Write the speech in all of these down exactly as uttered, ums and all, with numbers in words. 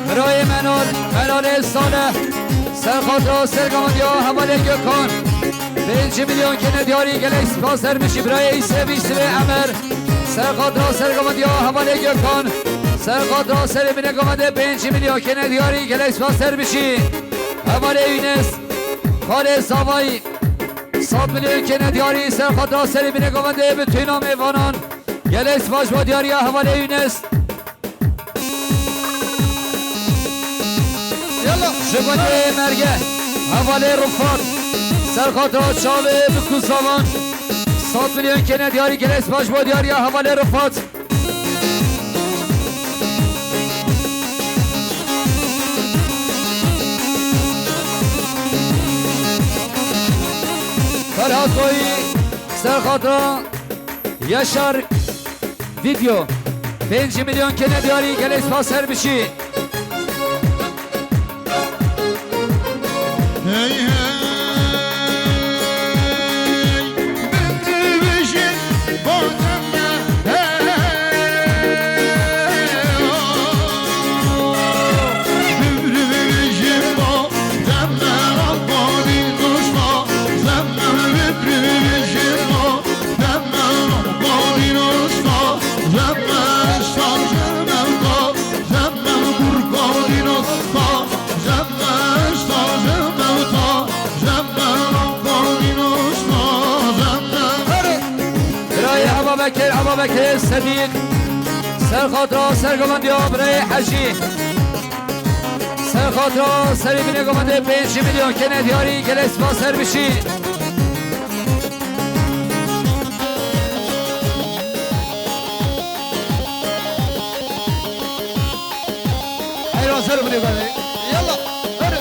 Birayê Menor, Menarê Salih, ser xatira sergovendiya hevalê Gökhan. Pênc milyon kene diyarî, gelek spas, ser bişî. Birayê Îsevî Sivê Emer, ser xatira sergovendiya hevalê Gökhan. Ser xatira serê binê govendê pênc milyon kene diyarî, gelek spas, ser bişî. Hevalê Yûnes, Xalê Zavayî. Sed milyon kene diyarî, ser xatira serê binê govendê bi tîna mêvanan. Gelek spas bo diyariya hevalê Yûnes. Yalla. Ji gundê Merge, hevalê Rifat. Ser xatira çavê bi kuzavan. Sed milyon kene diyarî, gelek spas bo diyariya hevalê Rifat. Ferhat Koyî, ser xatira Yaşar Video. Pênc milyon kene diyarî, gelek spas, ser bişî. Hey, hey, bimrî bijî badem me, hey, oh. Bimrî bijî badem me, Rabbanî dosta, zemme bimrî bijî badem me, Rabbanî dosta, zemme sazem evda, zemme Qurbanî dosta. Birayê Eba Bekir, Eba Bekir Sedîq. Ser xatira sergovendiya birayê Hecî. Ser xatira serê binê govendê pênc milyon kene diyarî, gelek spas, ser bişî. Heyran ser binê govendê. Yalla. Hadi.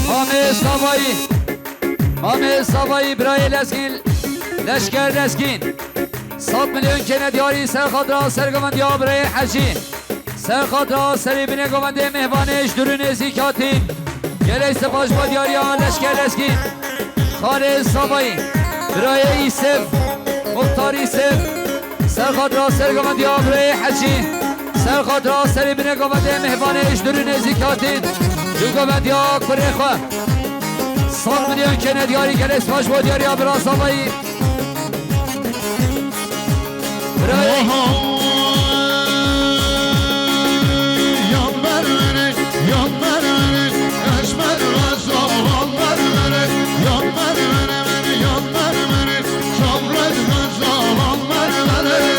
Mamê Savayî. Mamê Savayî, birayê Lezgîn. Leşker Lezgîn. Sed milyon kene diyarî, ser xatira sergovendiya birayê Hecî. Ser xatira serê binê govendê mêvanê ji dûr û nêzîk hatîn. Gelek spas bo diyariya Leşker Lezgîn. Xalê Savayî, birayê Îsev, Muxtar Îsev. Ser xatira sergovendiya birayê Hecî. Ser xatira serê binê govendê mêvanê ji dûr û nêzîk hatîn. Ji govendiya kurê xwe. Sed milyon kene diyarî, gelek spas bo diyariya bira Savayî. Birayê. Oho. Yan ber beni, yan ber beni, eşmer gaza, yan ber beni, yan ber beni, beni, yan ber beni, sabret gaza, yan ber beni.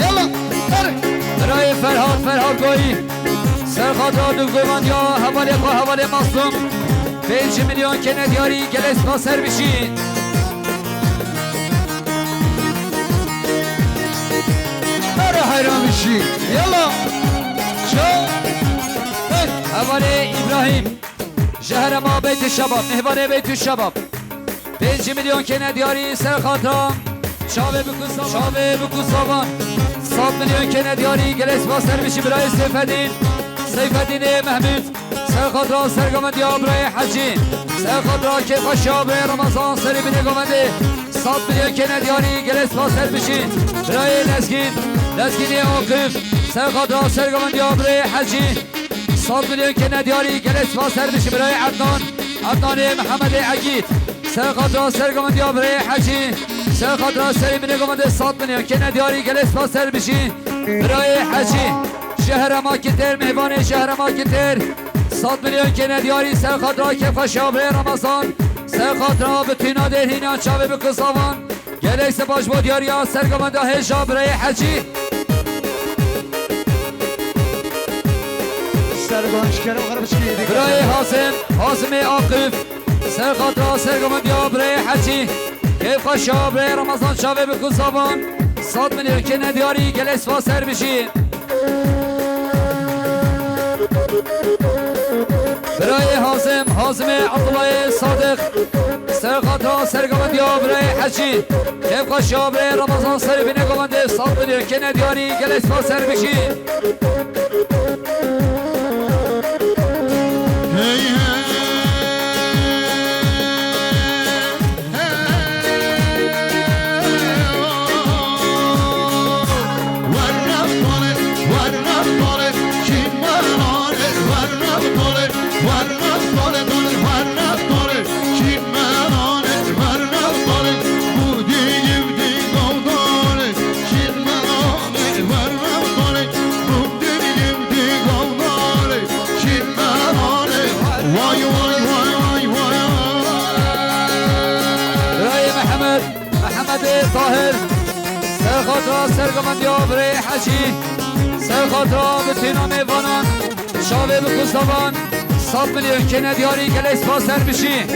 Yalla, hadi. Birayê Ferhat, Ferhat Goyî. Ser xatira du govan ya hevalê xwe, hevalê Mazlum. Pênc milyon kene diyarî, gelek spas, ser bişî. Her heyran bişî. Yalla. Ço. Hey. Hevalê Îbrahîm. Ji herema Beytê Şebab, mêvanê Beytê Şebab. Pênc milyon kene diyarî, ser xatira. Çavê bi kuzavan. Çavê bi kuzavan. Sed milyon kene diyarî, gelek spas, ser bişî birayê Seyfedîn. Seyfedînê Mehmûd. Ser xatira sergovendiya birayê Hecî. Ser xatira kêfxweşiya birayê Remezan, serê binê govendê. Sed milyon kene diyarî, gelek spas, ser bişî. Birayê Lezgîn, Lezgînê Aqif. Ser xatira sergovendiya birayê Hecî. Sed milyon kene diyarî, gelek spas, ser bişî birayê Ednan. Ednanê Mihemedê Egîd. Ser xatira sergovendiya birayê Hecî. Ser xatira serê binê govendê sed milyon kene diyarî, gelek spas, ser bişî. Birayê Hecî, ji herema Kitêr, mêvanê ji herema Kitêr. Sed milyon kene diyarî, ser xatira kêfxweşiya birê Remezan. Ser xatira bi tîna dêrhîna çavê bi kuzavan. Gelek spas bo diyariya sergovenda hêja birayê Hecî. Sergovan şikere xerab şikere. Birayê Hazim, Hazimê Aqif. Ser xatira sergovendiya birayê Hecî. Kêfxweşiya birayê Remezan çavê bi kuzavan. Sed milyon kene diyarî, gelek spas, ser bişî. Birayê Hazim, Hazimê Abdullahê Sadiq. Ser xatira sergovendiya birayê Hecî. Kêfxweşiya birayê Remezan, serê binê govendê sed milyon kene diyarî, gelek spas, ser bişî. Tahir, ser xatira sergovendiya birayê Hecî, ser xatira bitîna mêvanan, çavê bi kuzavan, sed milyon kêne diyarî, gelek spas, ser bijî.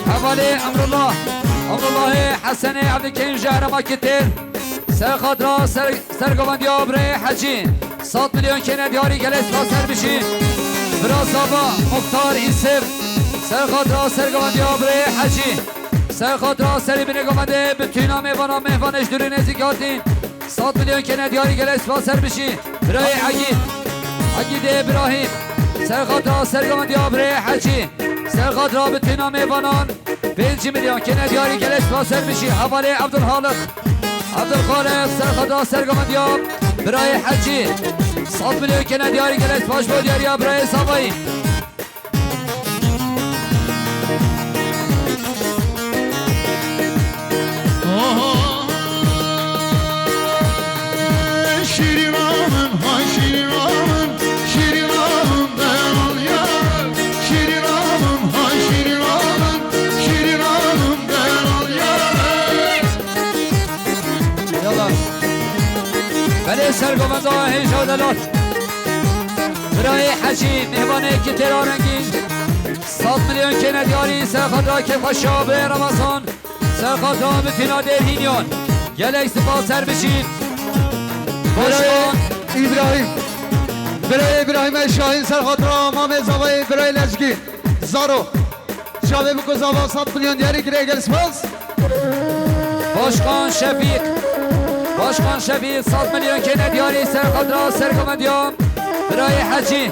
Hevalê Emrullah, Emrullahê Hesenê Evdikên ji Herêma Kitêr, ser xatira ser, sergovendiya birayê Hecî, sed milyon kêne diyarî, gelek spas, ser bijî. Bira Zava, Muxtar Îsif, ser xatira sergovendiya birayê Hecî, ser xatira serê binê govendê, bitîna mêvana, mêvanê ji dûrî nêzîk hatî, sed milyon kêne diyarî, gelek spas, ser bijî. Birayê Egîd, Egîdê Birahîm, ser xatira sergovendiya birayê Hecî, ser xatira bitîna mêvanan, pêncî milyon kêne diyarî, gelek spas, ser bijî. Hevalê Evdilxaliq, Evdilxaliq, ser xatira sergovendiya birayê Hecî, sed milyon kêne diyarî, gelek spas bo diyariya birayê Zavayî. Şîrîna min, hay şîrîna min, şîrîna min, ben al yar. Şîrîna min, hay şîrîna min, şîrîna min, ben al yar. Yala. Belê sergovenda hêja delal. Birayê Hecî, mêvanê Kitêra Rengîn, sed milyon kêne diyarî, ser xatira kêfxweşa birayê Remezan, ser xatira bitîna Dêrhîniyan, gelek spas, ser bijî. Birayê Başkan. Îbrahîm. Birayê Îbrahîmê Şahîn, ser xatira mamê Zavayê, birayê Lezgî. Zaro. Çavê bi kuzavan, sed milyon diyarî kirê, gelek spas. Başkan Şefîk. Başkan Şefîk, sed milyon kêne diyarî, ser xatira sergovendiya birayê Hecî,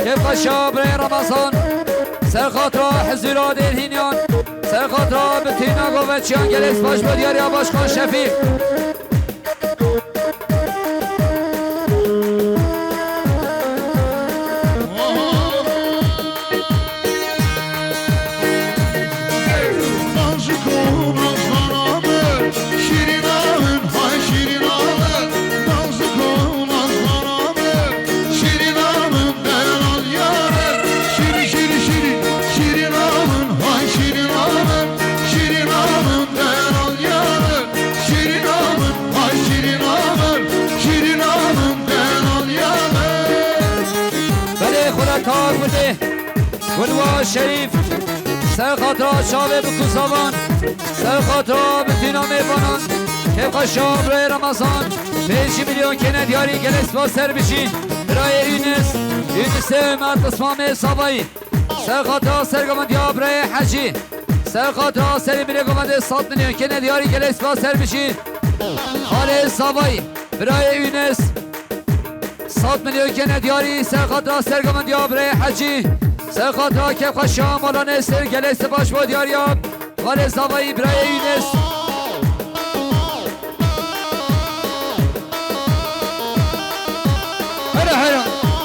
kêfxweşa birayê Remezan, ser xatira Hizûra Dêrhîniyan, ser xatira bitîna goveçiyan, gelek spas bo diyariya Başkan Şefîk. Şîrîna min, hay şîrîna min, şîrîna min, ben al yar. Belê xuleta gulê, Gulwa Şerîf, ser xatira çavê bi kuzavan, ser xatira bitîna mêvanan, kêfxweşa birayê Remezan, pêncî milyon kêne diyarî, gelek spas, ser bijî. Birayê Yûnis, Yûnisê Ömer Qismamê Zavayî. Ser xatira sergovendiya birayê Hecî. Ser xatira serê binê govendê, sed milyon kêne diyarî, gelek spas, ser bijî. Xalê Zavayî, birayê Yûnis. Sed milyon kêne diyarî, ser xatira sergovendiya birayê Hecî. Ser xatira kêfxweşa mala Nêsir, gelek spas bo diyariya xalê Zavayî, birayê Yûnis. Here here.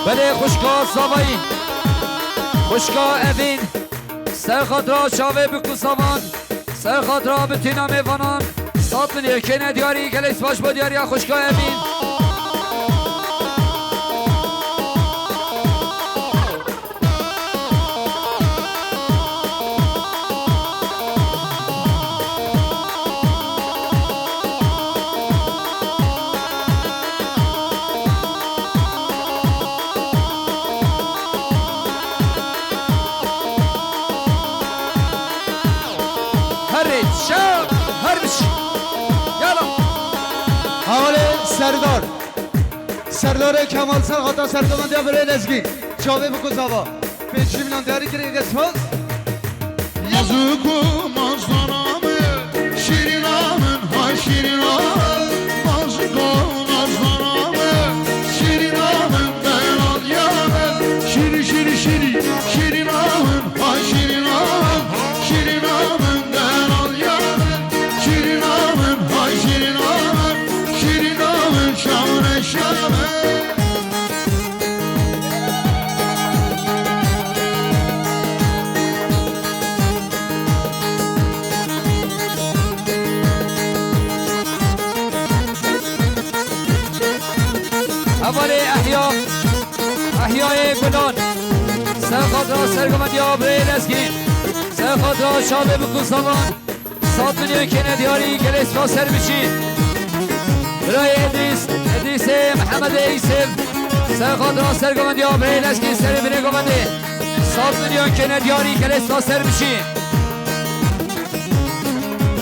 Belê xwişka Zavayî, xwişka Evîn, ser xatira çavê bi kuzavan, ser xatira bitîna mêvanan, sed milyon kêne diyarî, gelek spas bo diyariya xwişka Evîn. Herê çav, her biş. Yala. Hevalê Serdar. Serdarê Kemal, ser xatira sergovendiya birê Lezgî. Çavê bi kuzava. Pêncî milyon diyarî kirê, gelek spas. Nazik û mazlana min, şîrîna min, hay şîrîna min. Nazik û mazlana min, şîrîna min, ben al yar. Şîrî, şîrî, şîrî, şîrîna min, hay şîrîna min. Şîrîna min, ben al yar. Şîrîna min, hay şîrîna min. Şîrîna min, şamre şamre. Hevalê Ehya, Ehyayê Gulan, Ser xatira sergovendiya birayê Lezgîn. Ser xatira çavê bi kuzavan. Sed milyon kene diyarî, gelê spas ser biçî. Birayê Edrîs, Edrîsê Mihemedê Îsif. Ser xatira sergovendiya birayê Lezgîn serê binê govendê. Sed milyon kene diyarî, gelê spas ser biçî.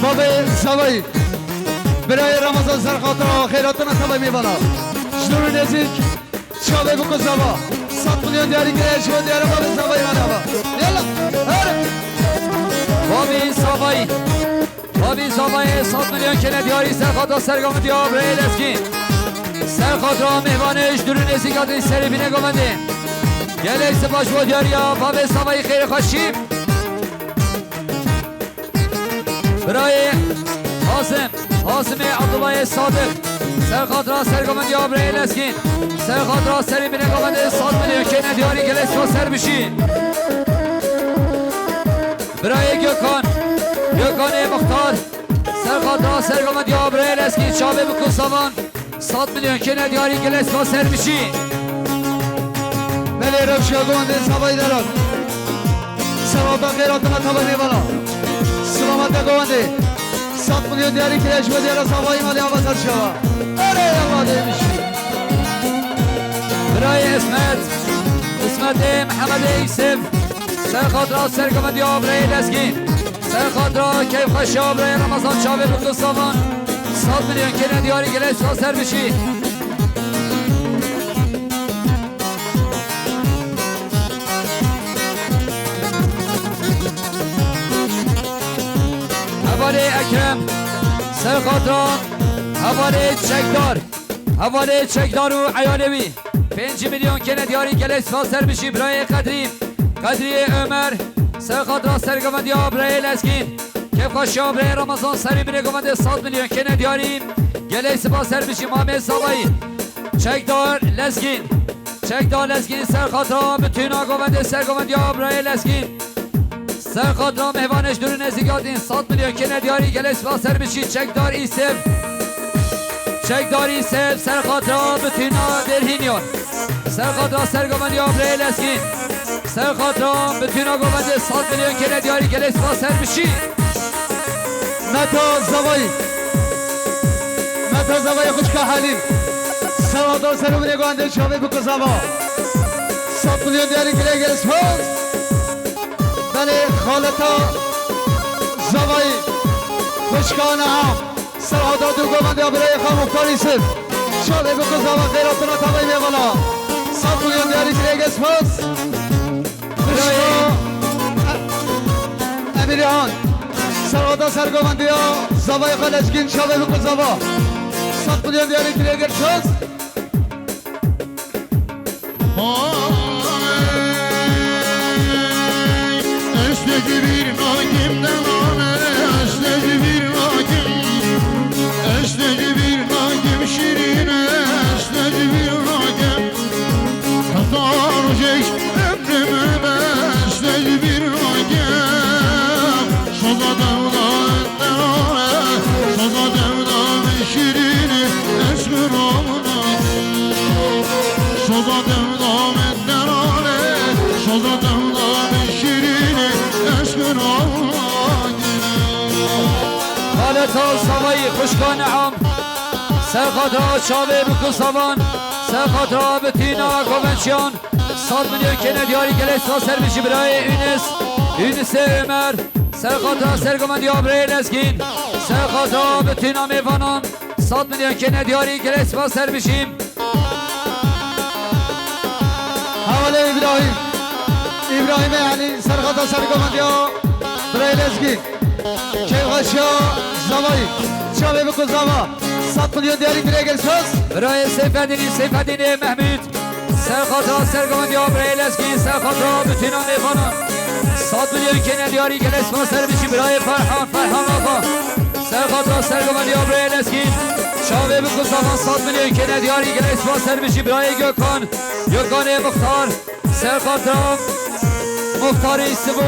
Bavê Zavayî. Birayê Ramazan ser xatira xeyratina tevayî mêvana. Ji dûr û nêzîk. Çavê biko zava. Sed milyon diyarî kire, ji bo diyara bavê Zavayî hane ava. Yalla, here. Bavê Zavayî. Bavê Zavayî sed milyon kene diyarî ser xatira sergovendiya birayê Lezgîn. Ser xatira mêvanê ji dûr û nêzîk hatin serê binê govendê. Gelek spas bo diyariya bavê Zavayî, xêr û xweşî. Birayê Hazim, Hazimê Abdullahê Sadiq. Ser xatira sergovendiya birayê Lezgîn. Ser xatira serê binê govendê sed milyon kene diyarî, gelê spas ser biçî. Birayê Gökhan, Gökhanê Muxtar. Ser xatira sergovendiya birayê Lezgîn çavê bi kuzavan. Sed milyon kene diyarî, gelê spas ser biçî. Belê rewşa govendê Zavayî deran. Sewaba xêratina tevayî mêvana. Silamete govendê. Sed milyon diyarî kire, ji bo diyara Zavayî malê ava ser şeva. Erê yalla dê biçî. Birayê Îsmet. Îsmetê Mihemedê Îsif. Ser xatira sergovendiya birayê Lezgîn. Ser xatira keyfxweşiya birayê Ramazan çavê bi kuzavan. Sed milyon kene diyarî, gelê spas ser biçî. Hevalê Ekrem. Ser xatira hevalê Çekdar. Hevalê Çekdar û eyalê wî. Pênc milyon kene diyarî, gelê spas ser biçî birayê Qedrî. Qedriyê Ömer. Ser xatira sergovendiya birayê Lezgîn. Keyfxweşiya birayê Ramazan serê binê govendê sed milyon kene diyarî. Gelê spas ser biçî mamê Zavayî. Çekdar Lezgîn. Çekdar Lezgîn ser xatira bitûna govendê sergovendiya birayê Lezgîn. Ser xatira mêvanê ji dûr û nêzîk hatin sed milyon kene diyarî, gelê spas ser biçî Çekdar Îsif. Çekdar Îsif ser xatira bitûna Derhînyan. Ser xatira sergovendiya birayê Lezgîn. Ser xatira bitûna govendê sed milyon kene diyarî, gelê spas ser biçî. Meta Zavayî. Meta Zavayî xwişka Helîm. Ser xatira serê binê govendê çavê biko zava. Sed milyon diyarî kire, gelê spas. Belê xaleta Zavayî, xwişka Neam, ser xatira dû govendê birayê xwe Muxtar Îsif. Çavê biko zava, xêratina tevayî mêvana. Sed milyon diyarî kire, gelê spas. Xwişka Emirhan, ser xatira sergovendiya Zavayî xwe Lezgîn, çavê biko zava. Sed milyon diyarî kire, gelê spas. Ay, ez te ji bîr nakim delale, ez te ji bîr nakim. Ez te ji bîr nakim şîrîne, ez te ji bîr nakim. Heta rojek emrime be, ez te ji bîr nakim. Şoza dewla Şoza dewda min şîrînî, ez xirabim. Şoza dewda min derane, şoza dewda min şîrînî, ez xirabim. Xaleta Zavayî, xwişka Neam, ser xatira çavê bi kuzavan, ser xatira bitîna govençiyan, sed milyon kene diyarî, gelek spas ser bijî birayê Ûnis, Ûnisê Ömer. Ser xatira sergovendiya birayê Lezgîn, ser xatira bitîna mêvanan, sed milyon kene diyarî, gelek spas ser bijî. Hevalê Îbrahîm. Îbrahîmê Elî, ser xatira sergovendiya birayê Lezgîn. Keyfxweşiya Zavayî. Çavê biko zava. Sed milyon diyarî, gelek spas. Birayê Seyfedînî, Seyfedînê Mehmûd. Ser xatira sergovendiya birayê Lezgîn, ser xatira bitîna mêvanan. Sed milyon kene diyarî, gelek spas ser bijî birayê Ferhan, Ferhan Axa. Ser xatira sergovendiya birayê Lezgîn, çavê bi kuzavan, sed milyon kene diyarî, gelek spas ser bijî birayê Gökhan, Gökhanê Muxtar. Ser xatira Muxtarê Sibo,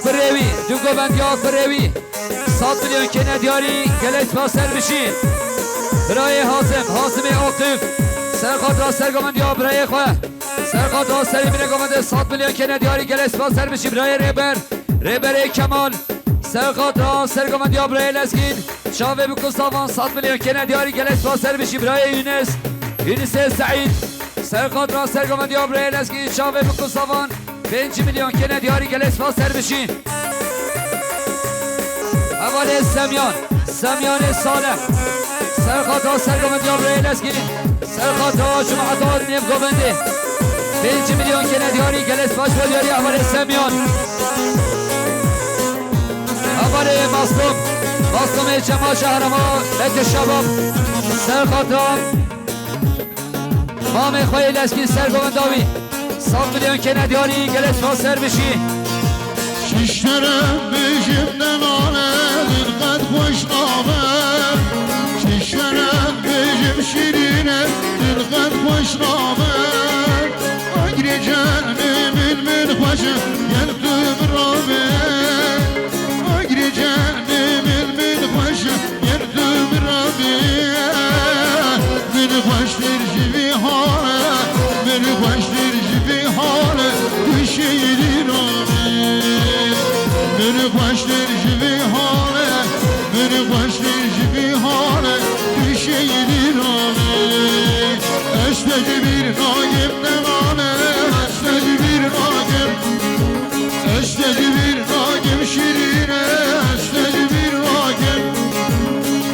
kurê wî, du govendiya kurê wî. Sed milyon kene diyarî, gelek spas ser bijî. Birayê Hazim, Hazimê Akif. Ser xatira sergovendiya birayê xwe. Ser xatra serê bîne govende sed milyon kene diyarî, gelek spas, ser bişî birayê Rêber. Rêberê Kemal. Ser xatra ser govendiya birayê Lezgîn. Çavê bi ku savan, sed milyon kene diyarî, gelek spas, ser bişî birayê Yunus. Yunusê Seîd. Ser xatra ser govendiya birayê Lezgîn. Çavê bi ku savan, pênc milyon kene diyarî, gelek spas, ser bişî. Hevalê Semyan, Semyanê Salih. Ser xatra ser govendiya birayê Lezgî. Ser xatra cemaeta nêv govendê. Pênc milyon kene diyarî, gelek spas bo diyarî hevalê Semyan. Hevalê Maslum, Maslumê Cemal Şehrema, Bekir Şebab. Ser xatra Mamê xwe yê Lezgî ser govenda wî. Sed milyon kene diyarî, gelek spas, ser bişî. Şiştere bêjim delale, din qet xweş nabe. Şiştere bêjim şîrîne, din qet xweş nabe. Agirê canê min, min xweş e, gel tu min rabe. Agirê canê min, min xweş e, Ger tu min rabî, min xweştir ji vî hale, min xweştir ji vî hale, tu şehîdî rabî. Min xweştir ji vî hale, min xweştir ji vî hale, tu şehîdî rabî. Ez te ji bîr nakim devane, ez te ji bîr nakim. Ez te ji bîr nakim şîrîne, ez te ji bîr nakim.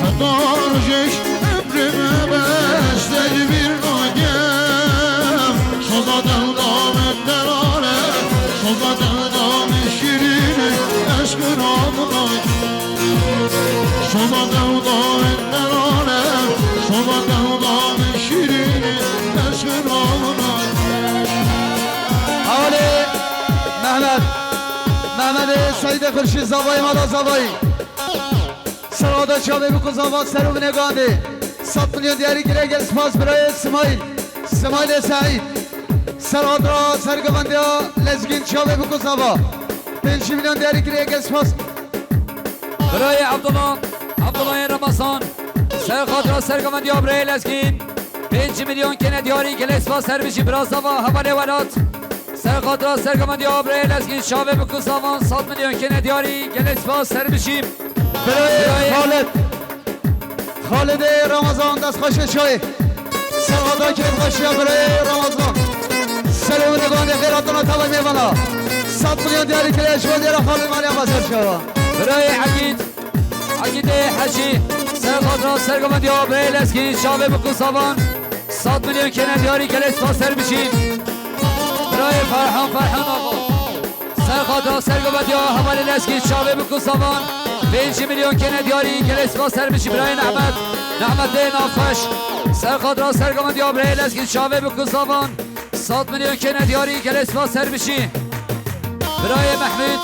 Heta rojek emrê me be, ez te ji bîr nakim. Soza dewda min delale, soza dewda min şîrîne, ez xirab nakim. Soza dewda min delale, soza dewda min şîrîne, ez xirab nakim. Hewlê Mehmet. Mehmetê Seydê Xurşîd Zavayî, mala Zavayî. Serada çavê biko zava, ser û vinê gandê. Sed milyon diyarî kire, gel spas birayê Simayîl. Simayîlê Seîd. Serada sergovendiya Lezgîn çavê biko zava. Pêncî milyon diyarî kire, gel spas. Birayê Abdullah, Abdullahê Ramazan. Ser xatira sergovendiya birayê Lezgîn. Pêncî milyon kene diyarî, gelek spas, ser bijî bira zava, hevalê welat. Ser xatira sergovendiya birayê Lezgîn, çavê biko zavan, sed milyon kene diyarî, gelek spas, ser bijî. Birayê Xalid. Xalidê Ramazan, dest xweşê çayê. Ser xatira kêfxweşiya birayê Ramazan. Ser û vinê gandê xêr hatina tavayê mêvana. Sed milyon diyarî kire, ji bo diyara Xalid Meryem Baser çawa. Birayê Egîd. Egîdê Hecî, ser xatira sergovendiya birayê Lezgî, çavê biko zavan, sed milyon kene diyarî, gelek spas, ser bijî. Birayê Ferhan, Ferhan Axa. Ser xatira sergovendiya hevalê Lezgî, çavê biko zavan, pêncî milyon kene diyarî, gelek spas, ser bijî. Birayê Nehmet, Nehmetê Navxweş. Ser xatira sergovendiya birayê Lezgî, çavê biko zavan, sed milyon kene diyarî, gelek spas, ser bijî. Birayê Mehmûd,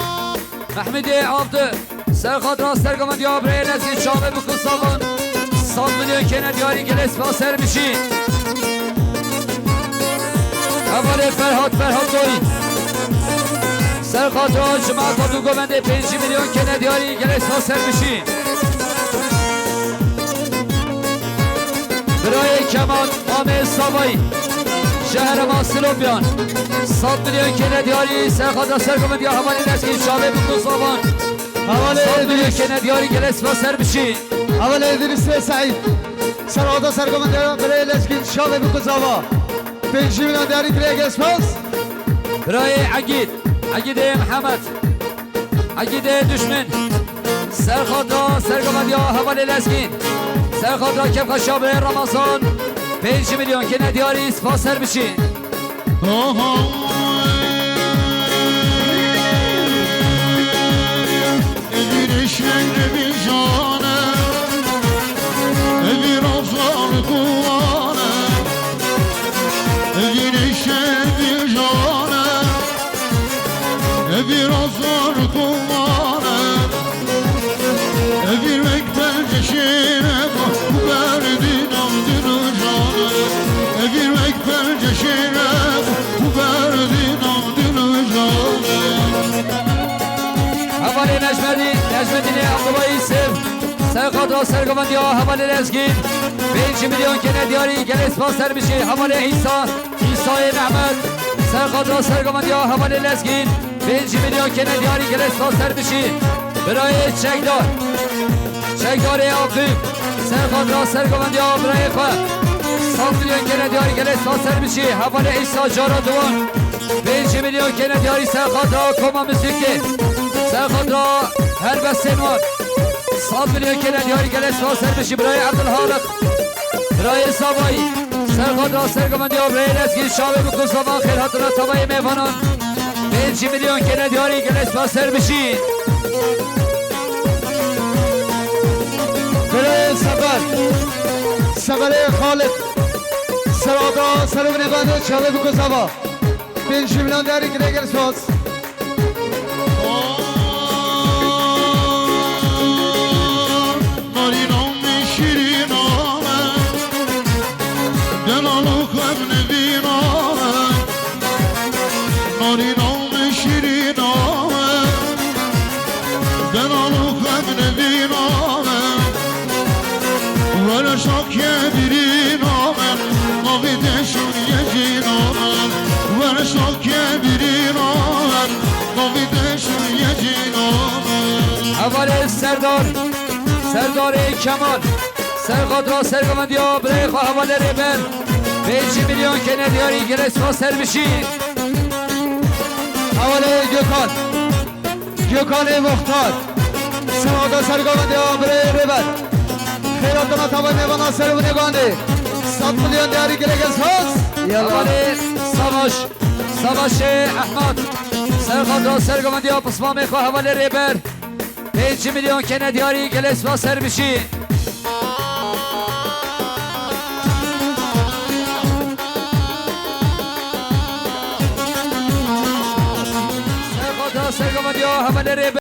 Mehmûdê Avdi. Ser xatira sergovendiya birayê Lezgî, çavê biko zavan, sed milyon kene diyarî, gelek spas, ser bijî. Hevalê Ferhat, Ferhat Doyî. Ser xatira cemaeta Dûgovendê, pêncî milyon kene diyarî, gelek spas, ser bijî. Birayê Kemal, Amê Zavayî. Ji herêma Silopyan. Sed milyon kene diyarî, ser xatira sergovendiya hevalê Lezgî, çavê biko zavan. Hevalê Sed milyon Îdrîs. Kene diyarî, gelek spas, ser bijî. Hevalê Îdrîsê Seîd. Ser xatira sergovendiya birayê Lezgî, çavê biko zava. Pêncî milyon diyarî kire, gelek spas. Birayê Egîd, Egîdê Mihemed. Egîdê Duşmin. Ser xatira sergovendiya hevalê Lezgîn. Ser xatira kêfxweşiya birayê Ramazan. Pêncî milyon kene diyarî, spas, ser bijî. Oho. Evî rêşen evî jane, evî razan kuwane, evî rêşen evî jane, evî razan kuwane, evî wek pence şêre ku berdî nam dino jane, evî wek pence şêre ku berdî nam dino jane. Hevalê Necmedî, Necmedînê Abdullahî Sêv, ser xatira sergovendiya hevalê Lezgîn, pênc milyon kene diyarî, gelek spas, ser bijî, hevalê Îsa, Îsayê Mehmet, Ser xatra sergovendiya hevalê Lezgîn, pêncî milyon kene diyarî, gelek spas, ser bişî. Birayê çekdar. Çekdarê Aqîb. Ser xatra sergovendiya birayê xwe, sed milyon kene diyarî, gelek spas, ser bişî. Hevalê Îsa cara duwan, pêncî milyon kene diyarî, ser xatra koma muzîkê. Ser xatra herbestên wan, sed milyon kene diyarî, gelek spas, ser bişî. Birayê Evdilhaliq. Birayê Zavayî, ser xatra sergovendiya birayê Lezgî, çavê bikû Zavan, xêr hatina tavayê mêvanan. Pêncî milyon kene diyarî, gelek spas, ser bişî. Birayê Sefer, Seferê Xalid, ser xatra sergovenê bende, çavê bikû Zava. Pêncî milyon diyarî, gelek spas. Narîna min şîrîna min, delalo xwe min vîna min. Narîna min şîrîna min, delalo xwe min vîna min. Were şakiye birîna min, navê de şûniye jîna min. Were şakiye birîna min, navê de şûniye jîna min. Hevalê Serdar, Serdarê Kemal, ser xatra sergovendiya birayê xwe hevalê Rêber, pêncî milyon kene diyarî, gelek spas, ser bişî. Hevalê Gökhan. Gökhanê Muxtar. Ser xatra sergovendiya birayê Rêber. Xêr hatina tavayê mêvana sergovenê gandê. Sed milyon diyarî, gelek spas. Yalla. Hevalê Savaş. Savaşê Ehmed. Ser xatra sergovendiya pismamê xwe hevalê Rêber, pêncî milyon kene diyarî, gelek spas, ser bişî. Ser xatra sergovendiya hevalê Rêber.